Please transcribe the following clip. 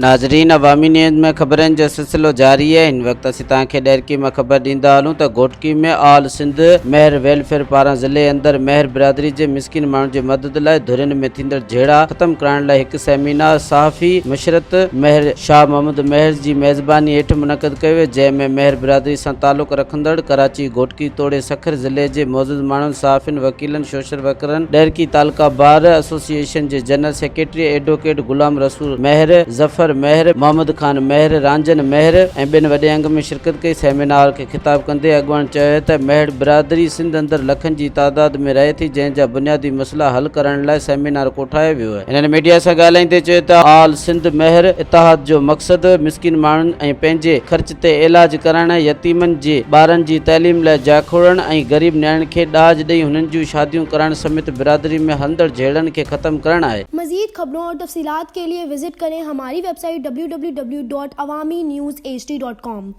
ناظرين عوامي نيوز ۾ خبرن جو سلسلو جاري آهي هن وقت اسين توهان کي ڏهرڪي مان خبر ڏيندا هلون ته گهوٽڪي ۾ آل سنڌ مهر ويلفيئر پاران ضلعي اندر مهر برادري جي مسڪين ماڻهن جي مدد لاء ڌرين ۾ ٿيندڙ جهيڙا ختم ڪرائڻ لاء هڪ سيمينار صحافي مشرت مهر شاهه محمد مهر جي ميزباني هيٺ منعقد ڪيو ويو جنهن ۾ مهر برادري سان تعلق رکندڙ ڪراچي گهوٽڪي توڙي سکر ضلعي جي معزز ماڻهن صحافين وڪيلن سوشل ورڪرن ڏهرڪي تعلقه بار ايسوسيئيشن جي general secretary advocate Ghulam Rasool Mehar, Zafar Mehar, Muhammad Khan Mehar, Ranjhan Mehar ۽ ٻين وڏي انگ ۾ شرڪت ڪئي. سيمينار کي خطاب ڪندي اڳواڻن چيو ته مهڙ برادري سنڌ اندر لکن جي تعداد ۾ رهي ٿي جنهن جا بنيادي مسئلا حل ڪرڻ لاء سيمينار ڪوٺايو ويو آهي. هنن ميڊيا سان ڳالهائيندي چيو ته آل سنڌ مهر اتحاد جو مقصد مسڪين ماڻهن ۽ پنهنجي خرچ تي علاج ڪرائڻ، يتيمن جي ٻارن جي تعليم لاء جاکوڙڻ ۽ غريب نياڻين کي ڏاج ڏئي هنن جون شاديون ڪرائڻ سميت برادري ۾ هلندڙ جهيڙن کي ختم ڪرڻ آهي. مزيد خبرون اور تفصيلات کے لئے وزٽ ڪرين ھماري website W W W dot Awami news H D dot com.